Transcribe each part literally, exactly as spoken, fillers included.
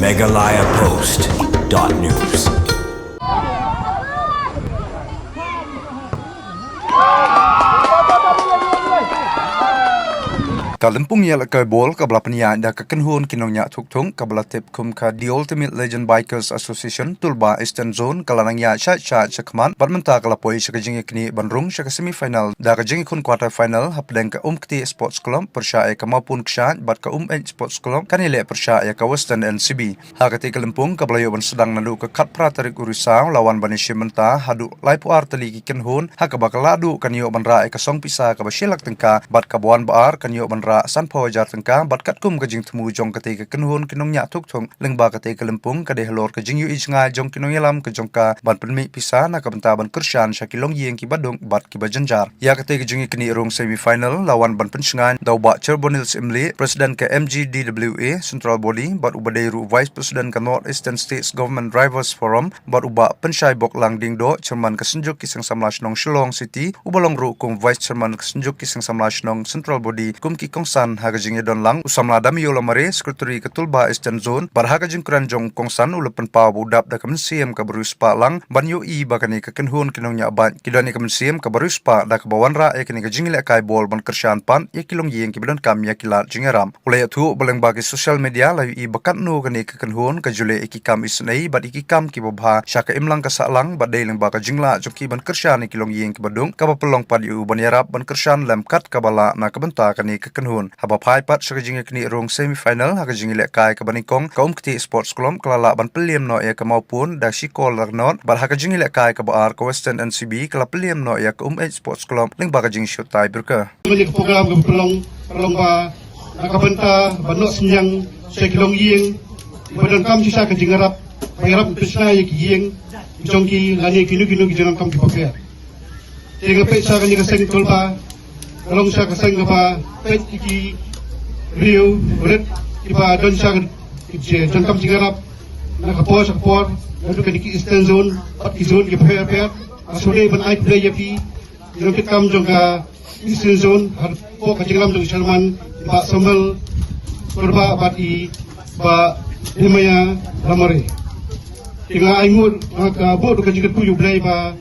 Meghalaya Post dot news. Ka lympung ïalehkai ball kaba la pynïaid da ka kynhun ki nongñiah thukthung kaba la tip kum ka The Ultimate Legend Bikers Association Tulba Eastern Zone ka la nang ïaid shait shait sha khmat bad mynta ka la poi sha ka jingïaknieh ban rung sha ka semi final da ka jingïakhun quarter final hapdeng ka Umkti Sports Club pyrshah ïa ka Mawpun Kshaid bad ka Umeit Sports Club kan ïaleh pyrshah ïa ka Western N C B. Ha katei ka lympung kaba la ïoh ban sdang naduh ka khatphra tarik u Risaw la wan ban ïashim bynta haduh laiphew ar tylli ki kynhun ha kaba ka la duh kan ïoh ban rah ïa ka song pisa kaba shi lak tyngka bad kaba wan ba ar kan ïoh ban rah sanphew hajar tyngka bad katkum ka jingthmu jong katei ka kynhun ki nongñiah thukthung lyngba katei ka lympung ka dei halor ka jingïohi jngai jong ki nongïalam ka jong ka ban pynmih pisa na ka bynta ban kyrshan sha ki longïing kiba duk bad kiba jynjar. Ïa katei ka jingïaknieh rung semi final la wan ban pynshngaiñ da u Bah Charbonil Syiemlieh, President ka M G D W A Central Body bad uba dei ruh Vice President ka North Eastern States Government Drivers Forum bad u Bah Pynshai Boklang Diengdoh, Chairman ka Synjuk ki Seng Samla Shnong Shillong City, uba long ruh kum Vice Chairman ka Synjuk ki Seng Samla Shnong Central Body kum ki kongsan. Ha ka jingïadon lang u samla Damiyo Lamare, Secretary ka Tulba Eastern Zone, bad ha ka jingkren jong u kongsan u la pynpaw ba u dap da ka mynsiem kaba riewspah lang ban ïohi ba kane ka kynhun ki nongñiah bike ki don ïa ka mynsiem kaba riewspah da kaba wanrah ïa kane ka jingïalehkai ball ban kyrshan pat ïa ki longïing kiba donkam ïa ki lad jingïarap. U la ïathuh ba lyngba ki social media la ïohi ba katno kane ka kynhun ka ju leh ïa ki kam isynei bad ïa ki kam kiba bha sha ka imlang ka sahlang bad dei lyngba ka jinglah jong ki ban kyrshan ïa ki longïing kiba duk kaba pynlong pat ïa u ban ïarap ban kyrshan lem kat kaba lah na ka bynta kane ka kynhun. Haba phai pat sha ka jingïaknieh rung semi final ha ka jingïalehkai kaba nyngkong ka Umkti Sports Club ka la lah ban pynliem noh ïa ka Mawpun da shi kol la ka nod bad ha ka jingïalehkai kaba ar ka Western N C B ka la pynliem noh ïa ka Umeit Sports Club lyngba ka jingshut tie breaker. Kane ka program ka pynlong, pynlong ba na ka bynta ba noh synñiang sha ki longïing ba donkam shisha ka jingïarap, ba ïarap pynshna ïa ki ïing jong ki lane kino kino ki jingdonkam kiba pher. Te nga peit sha kane ka seng Tulba, ka long sha ka seng kaba peit ïa ki riew rit kiba don sha ki jingdonkam jingïarap na ka por sha ka por, naduh kane ki Eastern Zone bad ki zone kiba pher pher. Nga sngewdei ban ai khublei ïa phi, ïa ki nongkitkam jong ka Eastern Zone, hapoh ka jingïalam jong u Chairman i Bah Samuel Kurbah bad i Bah Jeremiah Lamare. Te nga ainguh, nga ka buh ruh ka jingkyrkhu ïa U Blei ba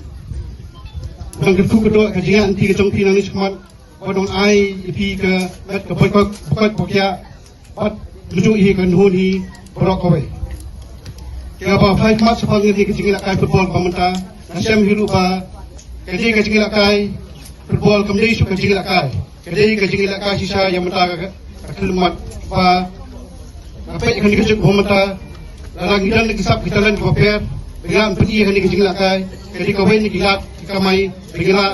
u dang kyrkhu kyrdoh ka jingïaid lynti ka jong phi nangne shakhmat, ba u dang ai ïa phi ka met ka bor ka bor ka bor ka bad mynjur hi ka kynhun hi baroh kawei. Te haba phai khmat shaphang ïa kane ka jingïalehkai football ba mynta, nga shem hi ruh ba ka dei ka jingïalehkai football kam dei shuh ka jingïalehkai, ka dei ka jingïalehkai shisha ïa mynta ka, ka khyllipmat ba nga peit kane ka juk ba mynta, lada ngi don ki sap ki talent kiba pher, ba ngi lah ban pyni ïa kane ka jingïalehkai, ka dei kawei na ki lad ki kamai ba ngi lah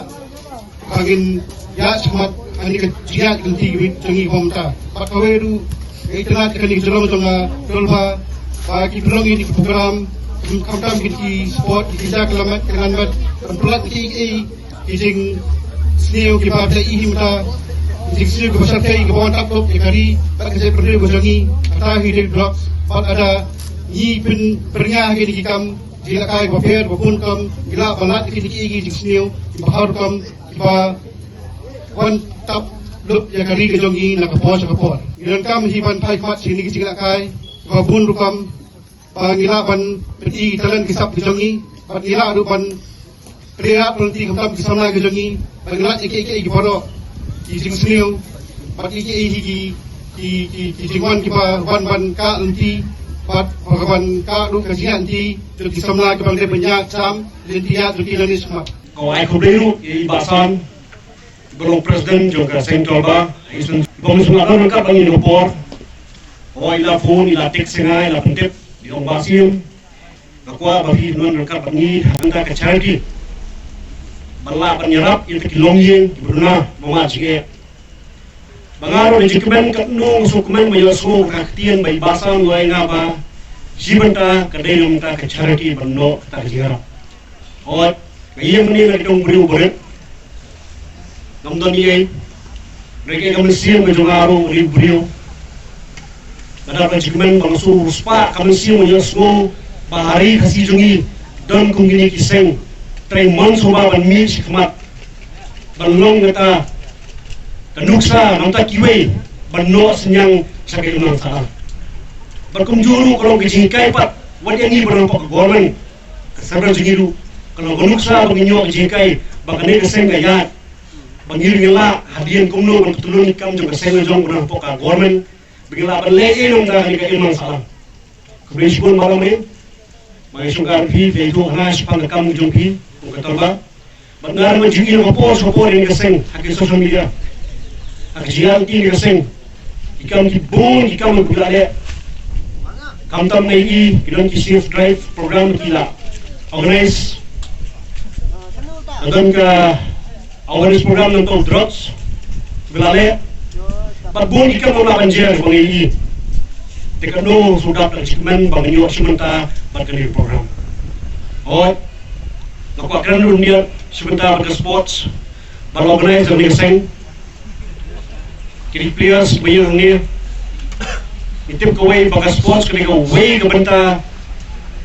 ba ngin ïaid shakhmat ha kane ka jingïaid lynti jong ngi ba mynta. Bad kawei ruh nga itynnad ïa kane ka jinglong jong nga Tulba ba ki pynlong ïa kine ki program, khamtam kine ki sport, ki kynja kynja met, kynja met, ban pynlait kiei kiei ki jingsniew kiba phi la ïohi mynta, ki jingsniew kiba shyrkhei kiba wan tap top ïa ka ri bad ka jaitbynriew ka jong ngi. Kata hi dei drugs bad lada ngi pynbyrngia ha kine ki kam jingïalehkai ba pher ba bun kam, ngi lah ban lait ïa kine kiei kiei ki jingsniew kiba har kam, kiba wan tap lut ïa ka ri ka jong ngi na ka por sha ka por. Ngi donkam hi ban phai khmat sha kine ki jingïalehkai kiba bun rukom ba ngi lah ban pyni ki talent ki sap ki jong ngi bad ngi lah ruh ban pynïaid lynti khamtam ki samla ki jong ngi bad ngi lait ïa kiei kiei ki baroh ki jingsniew bad kiei kiei hi ki, ki, ki, ki jingwan kiba wan ban kah lynti bad ba ka ban kah ruh ka jingïaid lynti jong ki samla kiba ngi dei ban ïaid sam lynti ïaid jong ki nangne shakhmat. Ko ai khublei ruh ïa i Bah San, ba long president jong ka Seng Tulba, i sun, ba long sung adon ryngkat bad ngi na ka por. O, i la phone, i la text ïa nga, i la pyntip, i ong Bah Siem, nga kwah ba phi wan ryngkat bad ngi ha bynta ka charity, ban lah ban ïarap ïa kita ki longïing kiba duna, ba ma jingeh. Ba nga ruh da jingkmen katno nga sngewkmen ba ïohsngew ka ktien ba i Bah San u ai nga ba shi bynta ka dei na bynta ka charity ban noh kata ka jingïarap. Hooid, nga ïeng hangne nga dei tang u briew u barit. Ngam don eiei. Hynrei ka mynsiem ka jong nga ruh u dei u briew. Nga dap da jingkmen ba nga sngewspah ka mynsiem ba nga ïohsngew ba ha ri Khasi jong ngi don kum kine ki seng. Trai mon sngewbha ban mih shakhmat ban long kata ka nuksa na bynta kiwei ban noh synñiang sha ka imlang sahlang. Bad kumjuh ruh ka long ka jinghikai pat wat ïa ngi ba nang pok ka government, ka sorkar jong ngi ruh ka long ka nuksa ba ngin ïoh ka jinghikai ba kane ka seng ka ïaid, ba ngi ruh ngin lah hadien kumno ban pyntylun ïa ki kam jong ka seng jong ba nang pok ka government, ba ngin lah ban leh ïa nong da kane ka imlang sahlang. Khublei shibun Malam Rim. Ba ngi shongkar phi, phi ïathuh ha nga shaphang ka kam jong phi kum ka Tolba. Bad nga ruh nga ju ïohi ha ka por sha ka por ïa ka seng ha ki social media, ha ka jingïaid lynti ka seng. Ki kam ki bun ki kam ba phi la leh. Khamtam nga ïohi ki don ki safe drive program ki la organize. Ka don ka awareness program nangta drugs ba la leh. Bad bun ki kam ba la ban jer ba ngi ïohi. Te katno shu dap da ka jingkmen ba ngi ïoh shi mynta bad kane ka program. Hooid, nga kwah kren ruh mynta shi mynta bad ka sports ba la organize da kane ka seng. Ki players ba ïeng hangne, ngi tip kawei ba ka sports kane kawei ka bynta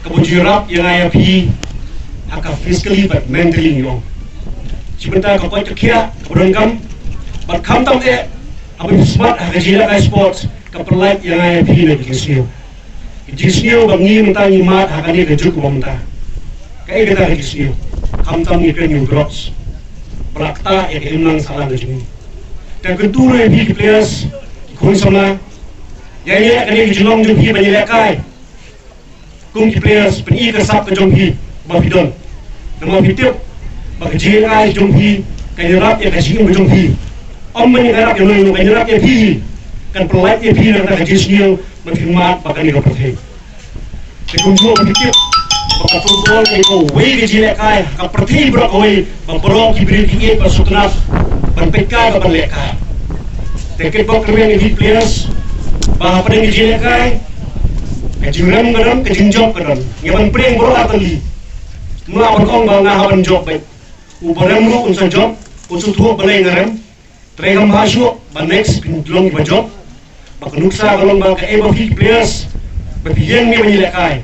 kaba ju ïarap ïa nga ïa phi ha ka physically bad mentally, ngi ong. Shi bynta ka koit ka khiah kaba donkam, bad khamtam eh haba phi smat ha ka jingïalehkai sports ka pynlait ïa nga ïa phi na ka jingsniew. Ka jingsniew ba ngi mynta ngi mad ha kane ka juk ba mynta. Kaei kata ka jingsniew? Khamtam ngi kren ïa u drugs ba la ktah ïa ka imlang sahlang ka jong ngi. Te kyntu ruh ïa phi ki players, ki khun samla, ïa ngi ïa kane ka jinglong jong phi ba ngi lehkai. Kum ki players, pyni ka sap ka jong phi ba phi don. Namar phi tip ba ka jingïalehkai jong phi kan ïarap ïa ka jingim ka jong phi. Ym ban ïarap ïa uno uno, kan ïarap ïa phi hi. Kan pynlait ïa phi na kata ka jingsniew ba phi mad bad kane ka pyrthei. Te kumjuh ba phi tip ba ka football ka dei kawei ka jingïalehkai ha ka pyrthei baroh kawei ba baroh ki briew ki ïeit ba sngewtynnat ban peitkai bad ban lehkai. Te kitbok kyrmen ïa ki players ba hapdeng ka jingïalehkai, ka jingrem ka don, ka jingjop ka don. Ngi ban pyrshang baroh artylli. Mlien ban ong ba nga hap ban jop beit. Uba rem ruh un sa jop, un sa thuh balei nga rem. Trei kham bha shuh ba next phin long ba jop. Ba ka nuksa ka long ba kaei ba phi players ba phi ïeng ne ba ngi lehkai,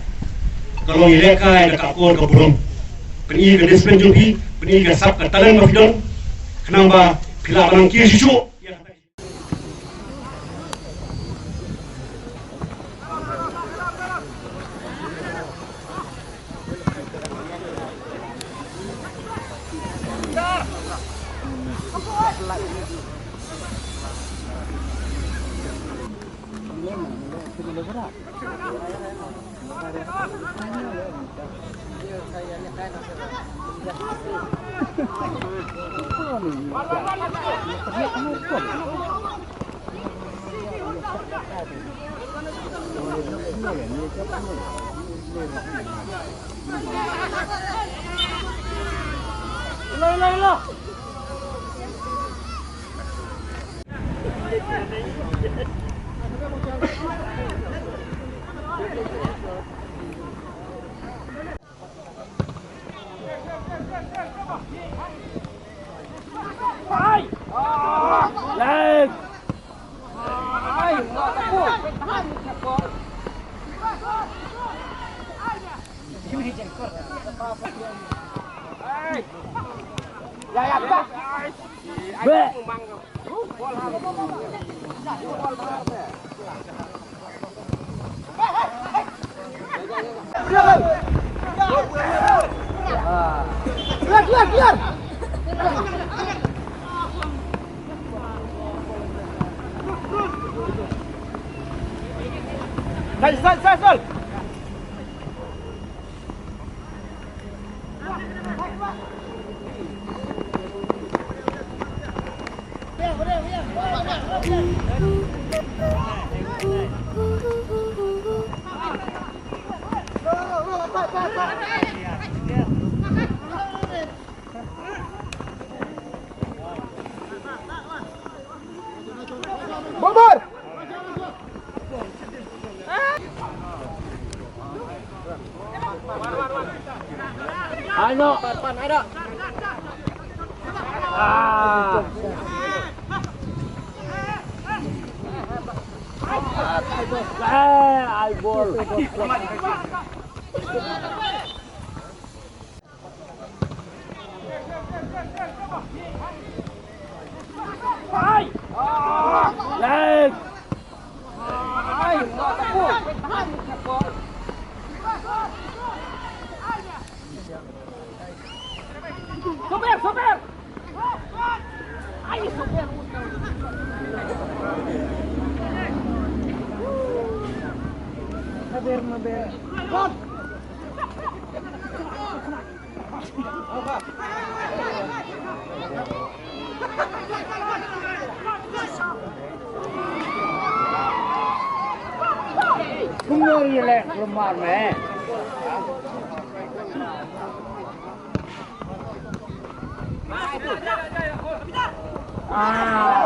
ka long ngi lehkai da ka akor ka burom. Pyni ka discipline jong phi, pyni ka sap ka talent ba phi don. Khnang ba phi lah ban nang kiew shuh shuh. Bobor! Ano? Ah. Eh, ai bol. Super, super. Ai, super. Maber, maber. Kumno ïa leh lumar me? Ah.